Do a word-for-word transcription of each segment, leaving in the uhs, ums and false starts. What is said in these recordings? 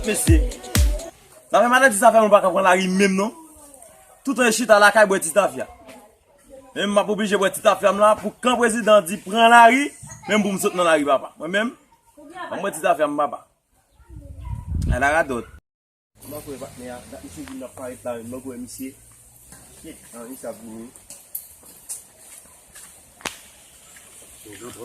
Mesye, zafè maladi sa fè m pa ka pran lari menm non. Toutan e chita lakay bwè ti tafya. Men m ap oblije bwè ti tafya m la pou kan prezidan di pran lari, menm pou m sot nan lari papa. Mwen menm, ban m bwè ti tafya m papa. Ala radòt. Kòman kwè patnè a, dat misye vin ap parèt la menm, mwen kwè misye. Shit, an misye ap vini. Toujou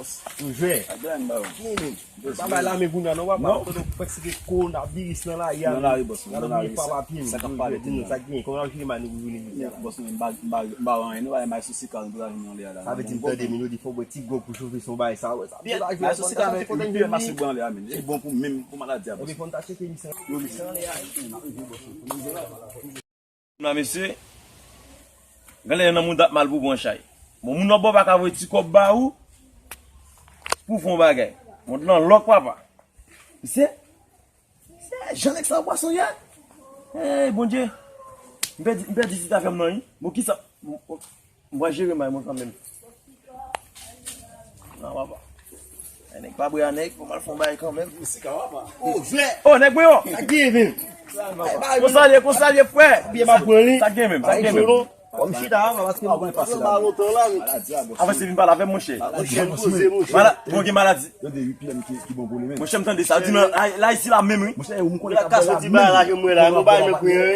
jwè. Ak blan ba yo. Byen menm. Ba bay lame kounye a non papa. Kote w fèk se ke kowonaviris nan lari a. Nan lari bòs. Nan lari papa pye. Sa k ap pale di nou sa k gen. Kòman w ap jere may nou pou vini jodi a la? Bòs mwen m pa m pa m pa wè anyen nou pa wè may sou sika nou pou vini anlè a la. Sa vle di m tande men yo di fò w bwè ti gwòg pou chofe se yon bagay sa wè sa. Byen, may sou sika men li pi pase bwè anlè a men. Li bon pou menm pou maladi a bòs. Epi fò n ta tcheke misye. Yo misye anlè a. Nan mesye, genlè nan mouda ap mal pou pran chay. Bon, moun nan bò pa ka voye ti kòb ba ou pou fè yon bagay. Mond lan lòk papa. Mesye, mesye, jan nèg sa pwason ye. Hey Bondye. M pèdi, m pèdi ti zafè m nan wi. Bon kisa, m pral jere may mwen kanmenm. Non papa. Ay nèg pa bwè a nèg, fò m al fè yon bagay kanmenm. Misye ka papa. O jwè. O nèg mwen yo. Sa gen menm. Konsa l ye, konsa l ye frè. Byen m ap pran li. Sa gen menm, sa gen menm. Kòm chita papa paske m konn pase la. Avanse vin pale avè m monchè. Monchè m poze monchè. Mala, bon gen maladi. Yo de wi plenn ki ki bon pou li menm. Monchè m tande sa di nan la isi la menm wi. Monchè ou m konnen ka bwè la.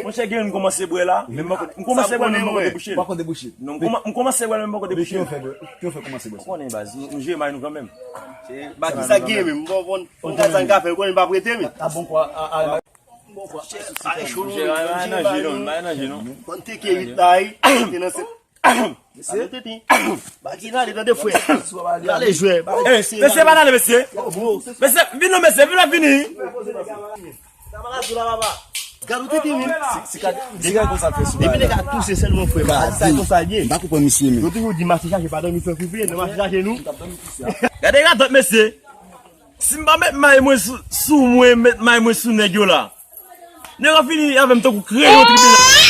Monchè gen m kòmanse bwè la, men m poko m kòmanse bwè men m poko debouche. Poko debouche. Non, m kòman- m kòmanse bwè men m poko debouche. Ki yo fè bwè? Ki yo fè kòmanse bwè sa? Konnen baz, nou nou jere may nou kanmenm. Baz sa gen menm, m bon bon. Konn sa n ka fè, ou konnen m pa prete men. A bon kwa a a. Ay cho non, bay nan je non, bay nan je non. Konn teke rit la wi. Te nan se. Mesye. Bagay la ale tande frè. Ale jwè. Mesye pa nan ale mesye. Mesye vin non mesye vin la vini. Gad ou tete wi. Depi nèg a touse sèlman frè. Sa konsa ye. M pa konprann misye men. Yo toujou di mache chache pa dòmi fè koupe nan mache chache nou. Gade radòt mesye. Si m pa met may mwen sou, sou mwen, met may mwen sou nèg yo la. Nèg yo fini avè m tankou kreyon tribinal.